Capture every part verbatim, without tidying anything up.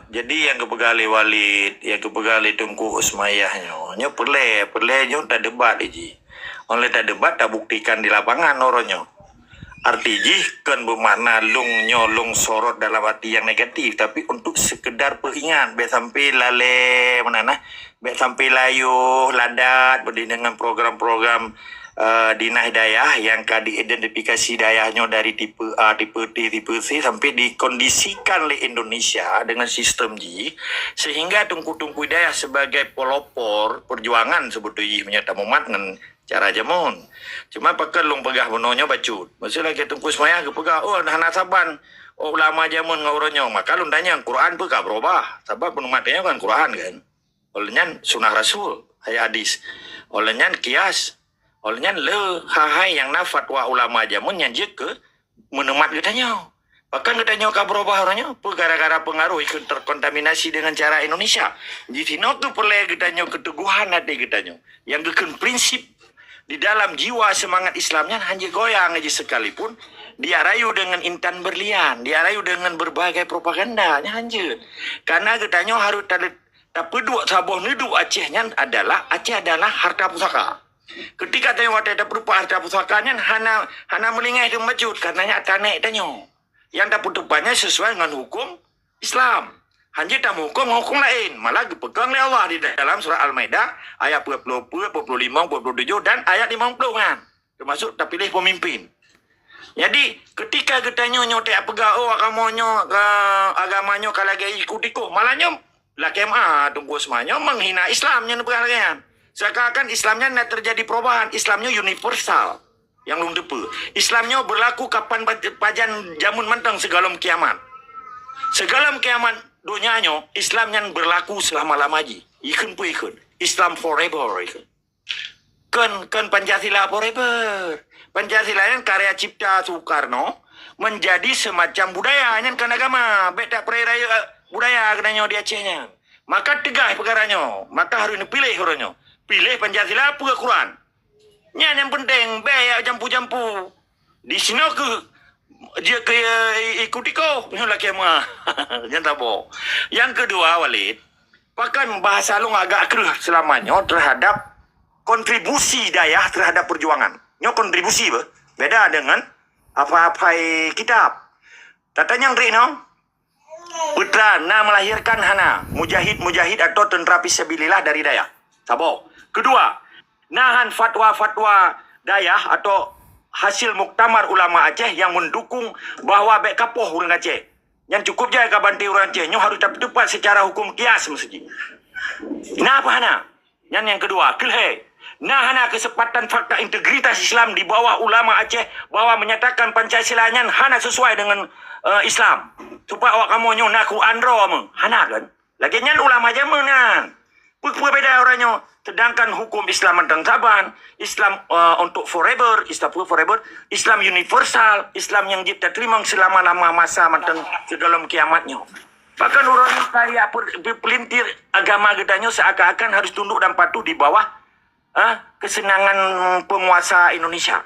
Jadi nyang geupeugah lé Walid, nyang geupeugah lé Teungku Usmayah nyoe, nyoe peureulée, peureulée nyoe tadebat jih. Óh lheueh tadebat, tabuktikan di lapangan uroe nyoe. Arti jih kon beumakna lôn nyoe lôn sorot dalam arti nyang negatif, tapi untuk sekedar peuingat, bék sampai lalée meunan nah, bék sampai layoh ladat beudeh dengan program-program eh, dinas dayah nyang ka diidentifikasi dayah nyoe dari tipe A, tipe T, tipe C sampai dikondisikan lé Indonesia dengan sistem jih, sehingga teungku-teungku dayah sebagai pelopor perjuangan sebetulnya jih meunyoe tamumat ngon cara jameun. Cuma pakon lôn peugah bunoe nyoe bacut. Maksud lagée Teungku Ismail geupeugah, "Oh, hana saban, oh, ulama jameun ngon uroe nyoe." Maka lôn tanyong, Quran peue ka beurubah? Sabab peunumat nyoe kan Quran kan? Óh lheueh nyan sunah Rasul, hai hadis. Óh lheueh nyan kias. Óh lheueh nyan le hai-hai nyang na fatwa ulama jameun nyan jeuet keu meunumat geutanyoe. Pakon geutanyoe ka beurubah uroe nyoe? Peue gara-gara peungaruh ikheun terkontaminasi dengan cara Indonesia? Jisinoe keuh peureulée geutanyoe keuteguhan até geutanyoe nyang geukheun prinsip di dalam jiwa seumangat Islam nyan hana jeuet goyang jih sekalipun diarayu dengan intan berlian, diarayu dengan berbagai propaganda, nyan hana jeuet. Karena geutanyoe harôh tale- Tapeuduek saboh neuduek Aceh nyan adalah, Aceh adalah harta pusaka. Ketika tanyoe watée tapeutupat harta pusaka nyan hana, hana meulingée teuh bacut, karena nyan atra aneuëk tanyoe. Nyang tapeutupatnya sesuai ngon huköm Islam. Hana jeuet tameuhuköm ngon huköm laén, malah geupeugah lé Allah di dalam surat Al-Maidah ayat dua puluh, dua puluh lima, dua puluh tujuh dan ayat lima puluh nyan. Teumasuk tapiléh peumimpin. Jadi, ketika geutanyoe nyoe tapeugah, "Oh, agama nyoe, ka, agama nyoe ka lagée ikut-ikut," malah nyoe lakée meu'ah Teungku Usman nyoe menghina Islam nyoe neupeugah lagée nyan. Seakan-akan Islam nyan na terjadi perubahan, Islam nyoe universal. Nyang lôn teupeue, Islam nyoe berlaku kapan pa-, pajan jameun mantong sigohlom kiamat. Sigohlom kiamat donya nyoe, Islam nyan berlaku selama-lama jih. Ikheun peue ikheun? Islam forever ikheun. Kon, kon Pancasila forever. Pancasila nyan karya cipta Soekarno menjadi semacam budaya nyan kon agama. Bék tapeuraya budaya geutanyoe di Aceh nyan. Maka teugah peukara nyoe, maka harôh neupiléh uroe nyoe. Piléh Pancasila peue Quran. Nyan nyang penting, bék jak jampu-jampu. Di sinoe keuh jeuet keu ikut-ikut, nyoe lakée meu'ah. Nyan saboh. Nyang keudua, Walid, pakon bahasa lôn agak kreueh seulama nyoe terhadap kontribusi dayah terhadap perjuangan. Nyoe kontribusi beh, beda dengan apa-apa kitab. Tatanyong keunoe, peue na melahirkan hana mujahid-mujahid atau tentera fisabilillah dari dayah? Saboh. Keudua, na han fatwa-fatwa dayah atau hasil muktamar ulama Aceh yang mendukung bahwa bék kapoh ureuëng Aceh. Nyan cukup jai ka banté ureuëng Aceh. Nyoe harôh tapeutupat secara hukum kias meusti. Na apa hana? Nyan nyang keudua. Keulhée, na hana kesempatan fakta integritas Islam di bawah ulama Aceh bahwa menyatakan Pancasila nyan hana sesuai dengan eh, Islam. Supaya awak kamoe nyoe na Quran droe meuh. Hana kan? Lagée nyan ulama jameun nyan. Peue-peue beda uroe nyoe? Sedangkan hukum Islam mantong saban, Islam eh, untuk forever, Islam forever, Islam universal, Islam nyang jeuet tateurimong seulama-lama masa mantong sigohlom kiamat nyoe. Pakon uroe nyoe kaya per- pe- pelintir agama geutanyoe seakan-akan harus tunduk dan patuh di bawah ah, kesenangan penguasa Indonesia.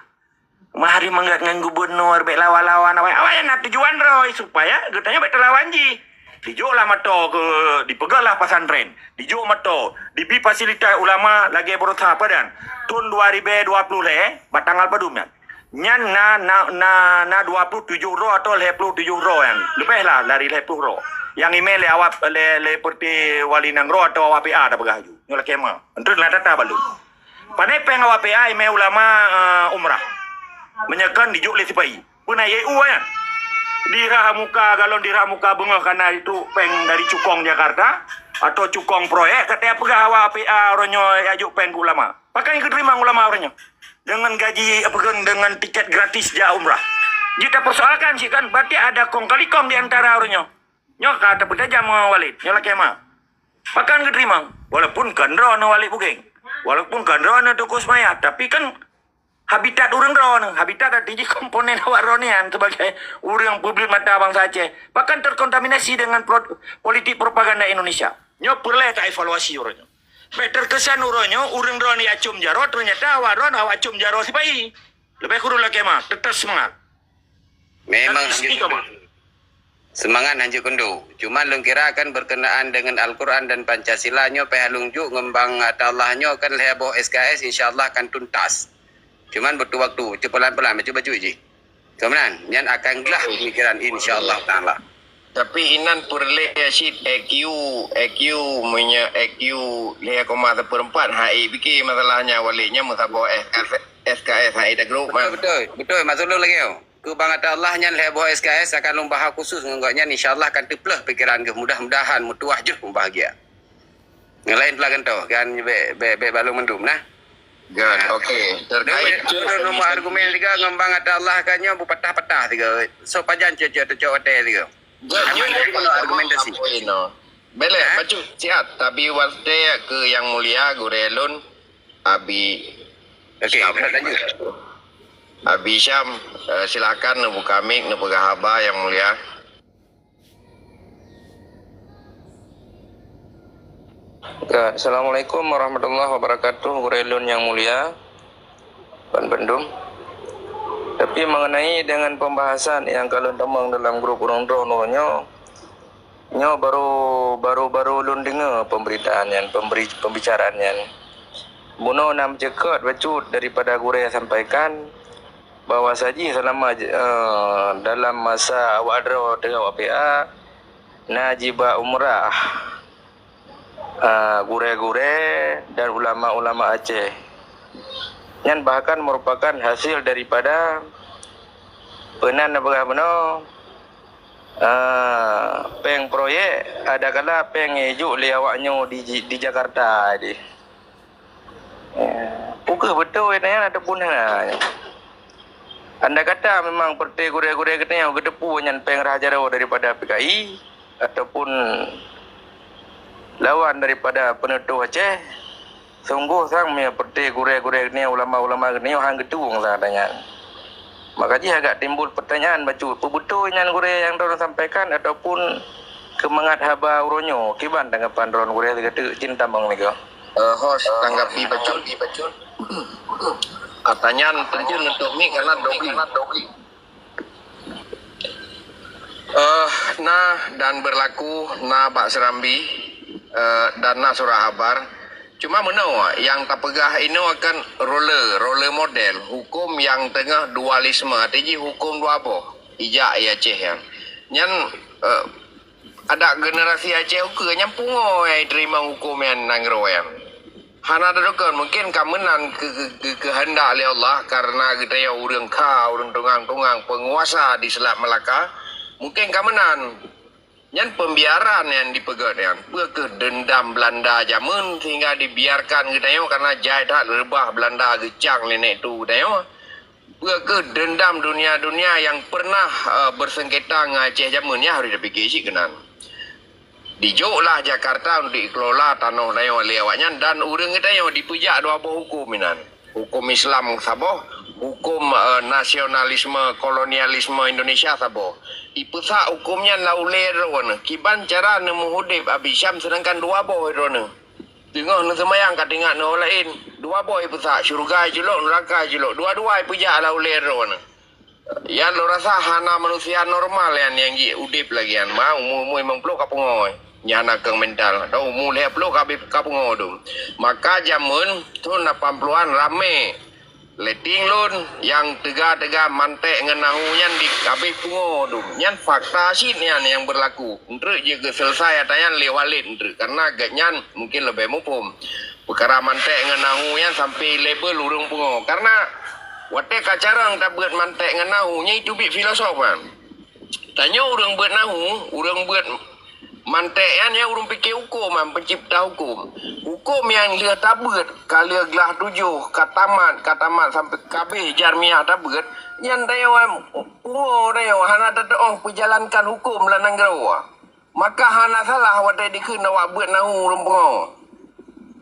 Mari mangat ngon gubernur, bék lawan-lawan awak. Awak nyan na tujuan droe supaya geutanyoe bék talawan jih. Dijok lah moto keu, dipeugah lah pesantren. Dijok moto, dibi fasilitas ulama lagée beureusaha padan. Thon dua ribu dua puluh lhée, bak tanggal padum nyan. Nyan na, na, na, na dua puluh tujuh droe atau lhée puluh tujuh droe nyan. Leubeh lah dari lhée puluh droe. Nyang imé lé awak, lé, lé peureté wali nanggroe atau awak P A tapeugah laju. Nyoe lakée meu'ah. Enteuk na data balu. Pane péng awak P A imé ulama eh, umrah. Meunyoe kon dijok lé sipai. Peue na I O U nyan? Dirham muka galon dirham muka beungoh kana itu péng dari cukong Jakarta atau cukong proyek kata peugah awak P A uroe nyoe jak jok péng keu ulama. Pakon geuteurimong ulama uroe nyoe? Dengan gaji apa kan dengan tiket gratis jak umrah. Jeuet tapersoalkan cit kan berarti ada kong kali kong di antara uroe nyoe. Nyoe ka tapeutajam ngon Walid, nyoe lakée meu'ah. Pakon geuteurimong? Walaupun kon droeneuh Walid Bugeng. Walaupun kon droeneuh Teungku Ismail, tapi kan habitat ureuëng droeneuh, habitat arti jih komponen awak droeneuh nyan sebagai ureuëng publik mata bansa Aceh. Pakon terkontaminasi dengan pro- politik propaganda Indonesia. Nyoe peureulée taevaluasi uroe nyoe. Bék terkesan uroe nyoe ureuëng droeneuh jak com jaroe, ternyata awak droeneuh awak com jaroe sipai. Leubeh kureueng lakée meu'ah, teutap seumangat. Memang. Tapi seuti kamoe. Seumangat hanjeuet keundo. Cuman lôn kira kan berkenaan dengan Al-Quran dan Pancasila nyoe payah lôn jok ngon bang Atallah nyoe kan lhèe boh S K S insya Allah kan tuntas. Cuman butuh waktu, cuk pelan-pelan, bacut-bacut jih. Kemudian, nyan akan glah pemikiran insya Allah Ta'ala. Tapi inan peureulèe cit E Q, E Q, meunyoe E Q lhèe koma seperempat, hai pike masalahnya waleknya meusaboh S K S, S K S hai dah grup. Betul, betul, betul. Maksud lôn lagèe nyoe. Keu bang Atallah nyan lhèe boh S K S akan lôn bahas khusus ngon gobnyan, insya Allah kan teupleuh pikeran geuh. Mudah-mudahan meutuwah jroh meubahagia. Nyang laén pula gantoh, kan bèk, bèk, bèk balong mandum nah. Good, okey. Terkait dengan nombor argumen tiga ngon bang Atallah kan nyoe bepatah-patah tiga. So pajan cocok-cocok watèe tiga. Good, argumentasi. Belek, bacut siat. Tapi watèe ke yang mulia gurèe lôn Abi Okey, Syam. Lanjut. Abi Syam, eh, silakan neubuka mic, neupeugah haba yang mulia. Ya, Assalamualaikum warahmatullahi wabarakatuh, gurèe lôn nyang mulia, ban bandum. Tapi mengenai dengan pembahasan yang ka lôn tamong dalam grup ureueng droeneuh nyoe, nyoe baru, baru, baru lôn deungoe pemberitaan nyan, pemberi-, pembicaraan nyan. Bunoe na meuceukeut bacut daripada gurèe sampaikan, bahwa sajih selama, eh, dalam masa awak droe teuh awak P A, na jiba umrah, eh, gurèe-gurèe dan ulama-ulama Aceh. Nyan bahkan merupakan hasil daripada peunan neupeugah bunoe, eh, péng proyek, adakala péng nyang jijok lé awak nyoe di, di Jakarta di. Ya. Peu kheueh beutôi nyan ataupun hana? Andai kata memang peureuté gurèe-gurèe geutanyoe geuteupeue nyan péng rhah jaroe daripada P K I ataupun lawan daripada peunutôh Aceh, sunggoh sang meunyoe peureuté gurèe-gurèe geutanyoe, ulama-ulama geutanyoe han geutueng sang ata nyan. Maka jih agak timbul peutanyaan bacut, peu beutôi nyan gurèe nyang droeneuh sampaikan ataupun keumangat haba uroe nyoe? Kiban tanggapan droeneuh gurèe sigoe teuk cit tamong niko? Eh, host, tanggapi bacut. Ata nyan teuntu neutôp mic karena dobri. Eh, na dan berlaku, na bak Serambi, eh, dan na surat habar. Cuma meunoe, nyang tapeugah inoe kan role, role model, huköm nyang teungoh dualisme, arti jih huköm dua boh, ijak i Aceh nyan. Nyan, eh, adak generasi Aceh ukeue nyan pungo nyang jiteurimong huköm nyan nanggroe nyan. Hana tadokon, mungkin ka meunan keu-, keu-, keu-, keuheundak lé Allah, karena geutanyoe ureueng kha, ureueng tungang-tungang, peunguasa di Selat Melaka, mungkin ka meunan. Nyan pembiaran nyang dipeugét nyan. Peu kheueh dendam Belanda jameun sehingga dibiarkan geutanyoe, karena jai that reubah Belanda geucang lé nèk tu geutanyoe. Peu kheueh dendam dunia-dunia nyang pernah, eh, bersengketa ngon Aceh jameun nyan harôh tapike cit keunan. Dijoklah Jakarta untuk dikelola tanoh tanyoe lé awaknyan dan ureueng geutanyoe dipeujak dua boh huköm inan. Huköm Islam saboh, huköm, eh, nasionalisme, kolonialisme Indonesia saboh. Ipeusak huköm nyan lam ulèe droeneuh. Kiban cara neumeuudép Abi Syam seudangkan dua boh droeneuh teungoh neuseumayang ka teuingat neuh laén. Dua boh ipeusak, syeuruga iculok, neuraka iculok. Dua-dua ipeujak lam ulèe droeneuh. Nyan lôn rasa hana manusia normal nyan nyang jiudép lagèe nyan. Ma, umu-umu limong ploh ka pungo. Nyan hana keueng mental. Atau umu lhèe ploh ka abéh ka pungo dum. Maka jameun thôn lapan puluhan ramé. Letting lôn nyang teuga-teuga mantek ngon nahu nyan di abéh pungo dum. Nyan fakta cit nyan nyang berlaku. Eunteuk jeuet geuseuleusai ata nyan lé Walid eunteuk. Karena gobnyan mungkin leubeh muphom. Peukara mantek ngon nahu nyan sampai label ureueng pungo. Karena watèe ka carông tabeuet mantek ngon nahu, nyan itu biet filosof nyan. Tanyoe ureueng beuet nahu, ureueng beuet mantek nyan, nyan ureueng pike huköm nyan, pencipta huköm. Huköm nyang lheueh tabeuet, ka lheueh glah tujoh, ka tamat, ka tamat sampai ka abéh jarmiah tabeuet, nyan tanyoe pungo tanyoe, hana tateu'oh peujalankan huköm lam nanggroe. Maka hana salah watèe dikheun awak beuet nahu ureueng pungo.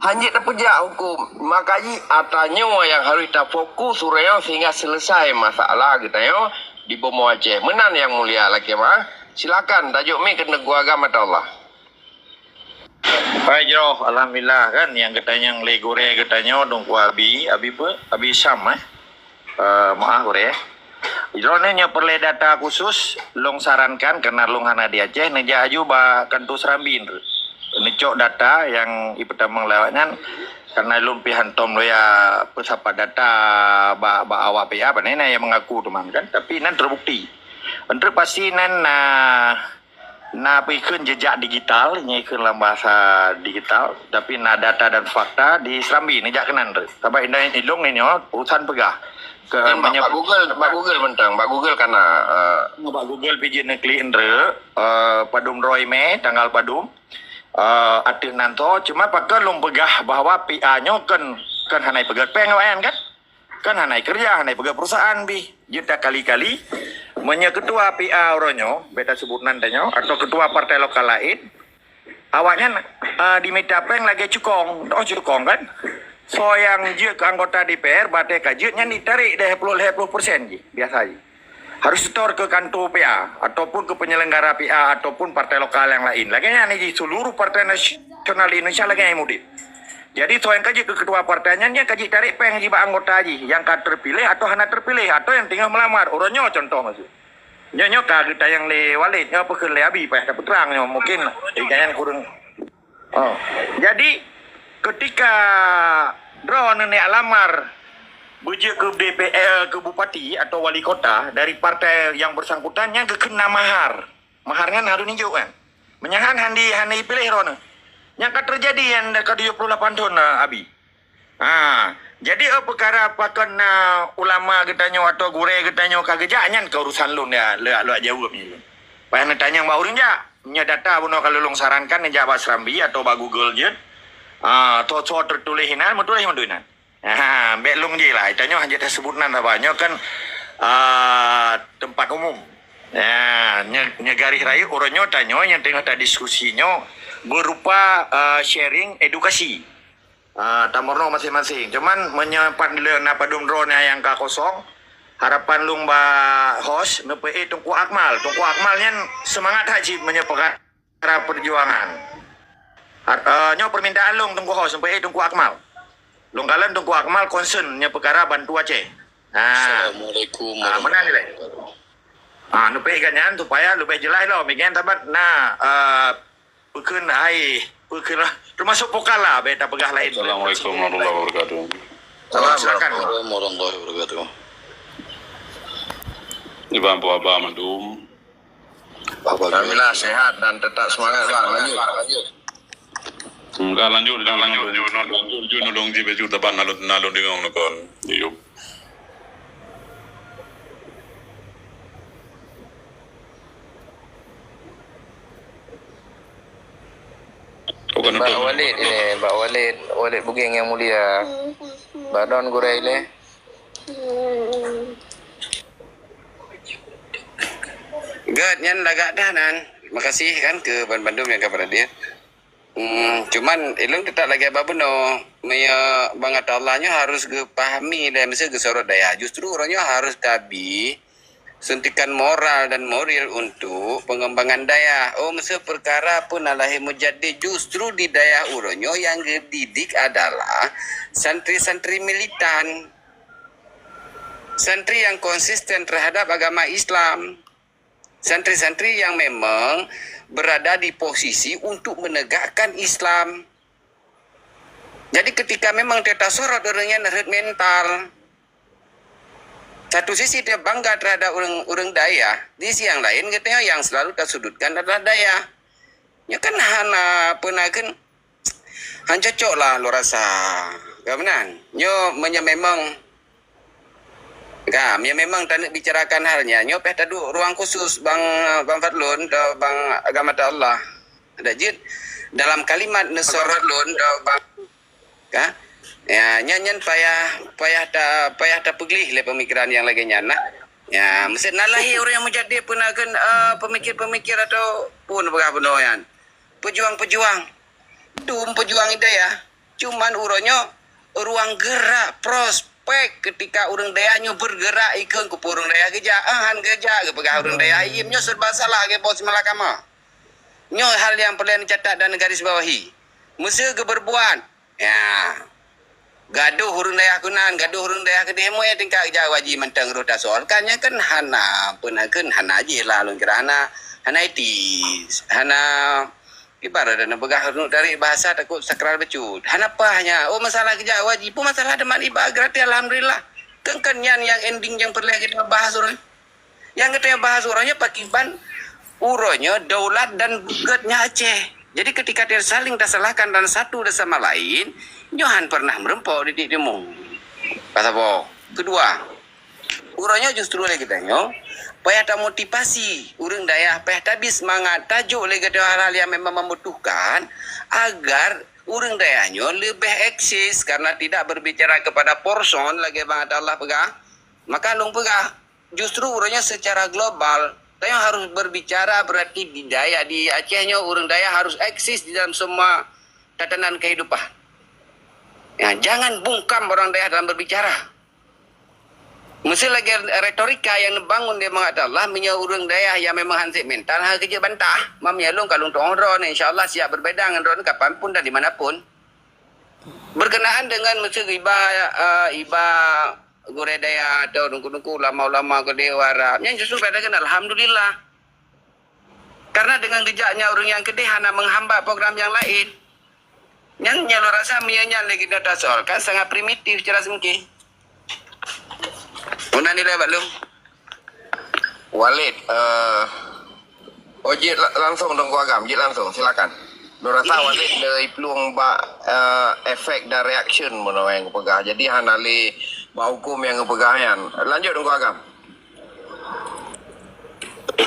Hanjeuet tapeujak huköm. Maka jih ata nyoe nyang harôh tafokus uroe nyoe sehingga seuleusai masalah geutanyoe di bumoe Aceh. Meunan nyang mulia lakèe meu'ah. Silakan tajok mic keu Teungku Agam atau Allah. Hai jroh, alhamdulillah kan nyang geutanyong lé gurèe geutanyoe Teungku Abi, Abi peue? Abi Syam eh. Eh, meu'ah gurèe. Droeneuh nyoe peureulée data khusus, lôn sarankan, karena lôn hana di Aceh, neujak aju bak kantor Serambi nyoe. Neucok data nyang ipeutamong lé awaknyan, karena lôn pih hántom lôn ya peusapat data bak, bak awak P A, pane na nyang meungaku teuma kan, tapi nan teubukti. Untuk pasti nan na Na peue kheun jejak digital, nyan kheun lam bahasa digital, tapi na data dan fakta di Serambi, neujak keunan tu. Sabab indai ilong ni nyoe urusan peugah. Ke Bak, meunyoe bak Google, bak Google mantong, bak Google kana, eh. Bak Google pih jeuet neuklik entre, eh, padum droe Mei, tanggal padum, eh, ateueh nan to. Cuma pakon lôn peugah bahwa P A nyoe kon, kon hana peugah péng awaknyan kan? Kan hana keureuja, hana peugah perusahaan bih. Jeuet takali-kali, meunyoe ketua P A uroe nyoe, beta sebut nan tanyoe, atau ketua partai lokal lain, awaknyan, ah, dimita péng lagée cukong. Oh, cukong kan? Soe nyang jeuet keu anggota D P R, batée ka jeuet nyan ditarek deh puluh, lhée puluh persen jih, biasa jih. Harus setor ke kantor P A, ataupun ke penyelenggara P A, ataupun partai lokal yang lain. Lagée nyan jih seluruh partai nasional di Indonesia lagée nyan model. Jadi, soe nyang ka jeuet keu ketua partai nyan, nyan ka jitarek péng jih bak anggota jih nyang ka terpilih atau hana terpilih atau nyang teungoh meulamar. Uroe nyoe contoh maksud. Nyoe, nyoe ka geutanyong lé Walid, nyoe peue kheun lé Abi, payah tapeutrang nyoe. Mungkin ikan nyan kureueng. Oh. Jadi, ketika droeneuh neujak lamar beujeuet keu D P R, keu bupati atau wali kota dari partai yang bersangkutan, nyan geukheun na mahar. Mahar nyan harôh neujok kan. Meunyoe han, han di, han dipiléh droeneuh. Nyang ka teujadi nyan ka tujoh puluh lapan thon, eh, Abi. Ha, jadi, eh, peukara pakon na ulama geutanyoe atau gurée geutanyoe ka geujak, nyan keu urusan lôn ya, leuak, leuak jaweueb nyan lôn. Payah neutanyong bak ureuëng jak. Meunyoe data bunoe ka lôn sarankan neujak bak Serambi atau bak Google jeuet. Ah, tho-tho teutuléh inan, meutuléh meuduek inan. Ha, bék lôn jih lah. Tanyoe hana taseubut nan haba. Nyoe kan, ah, teumpat umum. Ya, nyoe, nyoe garéh rayeuk uroe nyoe tanyoe nyang teungoh tadiskusi nyoe berupa, ah, sharing edukasi. Ah, tameurunoe maséng-maséng. Cuman meunyoe pat le na padum droeneuh nyang ka kosong, harapan lôn bak host neupeuék Teungku Akmal. Teungku Akmal nyan seumangat that cit meunyoe peukara peukara peujuangan. Ar-, eh, nyoe peumintaan lôn Teungku Hos sampoe, eh, Teungku Akmal. Lôn kalon Teungku Akmal concern nyoe peukara bantu Aceh. Ha. Assalamualaikum. Ah, meunan nilai. Ah, neupeuék gobnyan supaya leubeh jeulaih lom, migen sabat na, eh, peukheun hai, peukheun lah. Teumasuk pokal lah, beta peugah laén. Assalamualaikum warahmatullahi wabarakatuh. Salam, silakan. Assalamualaikum warahmatullahi wabarakatuh. Iban puasa mandum. Alhamdulillah, sehat dan tetap semangat, Bang. Lanjut. Enggak, lanjut, lanjut, lanjut, lanjut, lanjut, lanjut, nulung ji baju teban, nalun, nalun dingong nukon. Yup. Bukan Bak untuk Walid ini, Bak Walid, Walid Bugeng yang mulia. Bak Don Gurei le. Gét nyan lagak dah nan. Makasih kan ke bandum yang ka beradir. Hmm, cuman ilung tetap lagi abah bunoe. Meunyoe bangat Allah nyoe harus geupahami dan mesti geusorot daya. Justru orang nyoe harus tabi suntikan moral dan moral untuk pengembangan daya. Oh, mesti perkara pun lahir mujadid justru di daya uroe nyoe yang geudidik adalah santri-santri militan. Santri yang konsisten terhadap agama Islam. Santri-santri yang memang berada di posisi untuk menegakkan Islam. Jadi ketika memang teuka sorot ureuëng nyan rhot mental. Satu sisi dia bangga terhadap ureuëng, ureuëng dayah, di sisi yang lain katanya yang selalu tersudutkan adalah dayah. Nyoe kan hana peunakeun, han cocok lah lôn rasa. Ka meunan. Nyoe meunyoe memang, ka, meunyoe memang taneuk bicarakan hal nyan, nyoe payah taduek ruang khusus Bang, Bang Fadlun, atau Bang Agama Allah. Ada jeuet dalam kalimat neusorot lôn, atau Bang Ka? Ya, nyan, nyan payah, payah ta, payah tapeugleh lé pemikiran yang lagée nyan nah. Ya, mesti na lahé ureuëng yang mujadid peunakeun, eh, pemikir-pemikir atau pun peugah bunoe nyan. Pejuang-pejuang. Dum pejuang hidayah. Cuman uroe nyoe ruang gerak, prospek ketika ureuëng dayah nyoe bergerak ikon keu ureuëng dayah geujak, ah, han geujak geupeugah ureuëng dayah iem nyoe serba salah geuboh simalakama. Nyoe hal yang perlu dicatat dan garis bawahi. Meuseu geuberbuat Ya. Gadoh ureuëng dayah keunan, gadoh ureuëng dayah keudeh, meu'en tingkat jak haji mantong rot tasol. Kan nyan kan hana, peue nan kan hana jih lah lôn kira hana, hana etis, hana ibarat dan peugah ureuëng dari bahasa takut sakral becut. Hana pah nya. Oh, masalah jak haji, peue masalah teuma ibarat gratis, alhamdulillah. Kan, kan nyan yang ending yang peureulée kita bahas ureuëng. Nyang geutanyoe bahas uroe nyoe pakriban uroe nyoe daulat dan beugét nyan Aceh. Jadi ketika dia saling tersalahkan dan satu dan sama lain, nyoe han pernah meureumpok di tiek timu. Pasal apa? Kedua, uroe nyoe justru lé geutanyoe payah tamotivasi ureuëng dayah, payah tabi seumangat, tajok lé geutanyoe hal-hal yang memang membutuhkan agar ureuëng dayah nyoe leubeh eksis karena tidak berbicara kepada person lagée bang Allah peugah. Maka lôn peugah, justru uroe nyoe secara global, tanyoe harus berbicara berarti di dayah, di Aceh nyoe ureuëng dayah harus eksis di dalam semua tatanan kehidupan. Ya, jangan bungkam orang dayah dalam berbicara. Mesti lagi retorika yang dibangun di mangat Allah, meunyoe ureuëng dayah yang memang hansek mental, ha keujeut bantah. Mam ya lôn kalon tuong droe, insya Allah siap berbeda dengan droe kapanpun dan dimanapun. Berkenaan dengan mesti iba, uh, iba gurée dayah atau nungku-nungku ulama-ulama keudeh Arab, nyan justru pada kan alhamdulillah. Karena dengan geujak nyan ureuëng nyang keudeh hana menghambat program yang lain. Nyan nyang lôn rasa meunyoe nyan lagi tasol kan sangat primitif cara sengke. Meunan nilai bak lôn. Walid, eh, oh, jeuet la-, langsung Teungku Agam, jeuet langsung, silakan. Lôn rasa Walid le iplueng bak, eh, efek dan reaction meunoe nyang geupeugah. Jadi hana le bak huköm nyang geupeugah nyan. Lanjut Teungku Agam.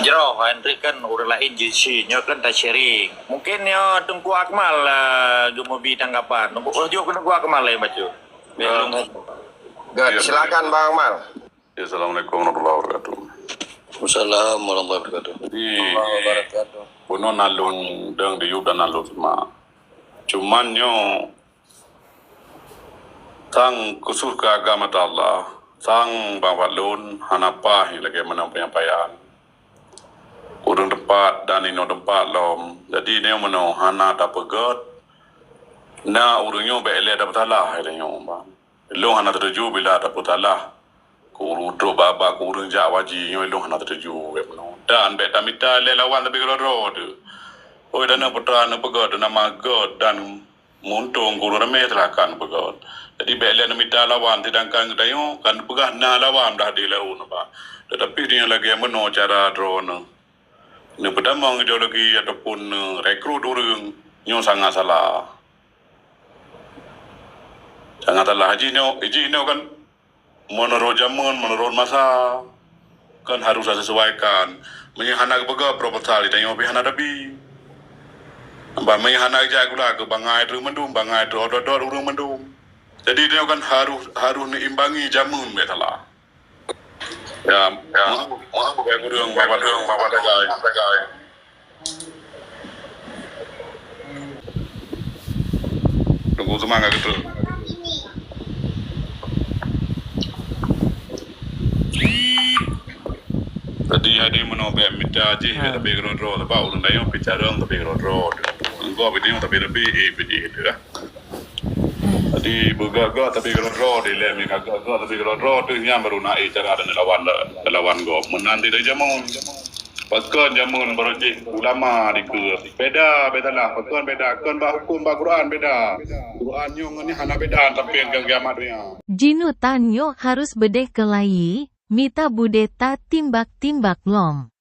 Jroh, Hendrik kan ureuëng lain jisi, nyoe kan ta-sharing. Mungkin nyoe Teungku Akmal, eh, geumubi tanggapan. Teungku, oh, jok Teungku Akmal lain baca. Biar Eh, lôn. Good, silakan Bang Akmal. Ya, assalamualaikum warahmatullahi wabarakatuh. Waalaikumsalam warahmatullahi wabarakatuh. Jadi, warahmatullahi wabarakatuh. Bunoe na lôn dong di yup dan na lôn semak. Cuman nyoe sang khusus keu agama Allah, sang bang Fadlun hana pah lagée meunan penyampaian. Ureuëng teumpat dan inoe teumpat lom. Jadi nyoe meunoe hana tapeugét. Na ureuëng nyoe bék lé tapeusalah lagée nyoe bang. Lôn hana teutuju bila tapeusalah keu ureuëng trok bak-bak keu ureuëng jak haji nyoe lôn hana teutuju bék meunoe. Dan bék tamita lé lawan tapi keudroe-droe teuh. Oi, dan putra neupeugét nama gét dan muntong keu ureuëng ramé silakan peugét. Jadi bék lé neumita lawan, sedangkan geutanyoe kan peugah na lawan dah di laôt nyoe bah. Tetapi di nyoe lagée meunoe cara droeneuh neupeutamong ideologi ataupun neurekrut ureuëng, nyoe sangat salah. Sangat salah. Jinoe, jinoe kan menurut zaman, menurut masa, kan harus disesuaikan. Meunyoe hana geupeugah proposal, tanyoe pih hana tabi. Bah meunyoe hana jak gula keu bangai trok mandum, bangai trok otot-otot ureuëng mandum. Jadi tanyoe kan harus, harus neuimbangi zaman, bék salah. Ya, ya. Maaf, maaf, ya, kurang, maaf, kurang, maaf, sagai. Tunggu semangat gitu. Jadi, hadi meunoe bék mita jih, bék tapi keudroe-droe, sebab ureuëng laén pih carông tapi keudroe-droe. Engkau pih tapi lebih, eh, pih jih itu lah. Jadi, beugét-gét tapi keudroe-droe dilée, meuka gét-gét tapi keudroe-droe teuh nyan baru na ék cara dan lawan, lawan gob. Meunan tidak jameun. Pakon jameun baru jih ulama dikeue. Beda, beda lah. Pakon beda. Kon bak hukum bak Quran beda. Quran nyoe ngon nyan hana beda, tapi ngon kiamat dunia. Jinutan nyoe harus beudeh keulayi, mita beudeh tatimbak-timbak lom.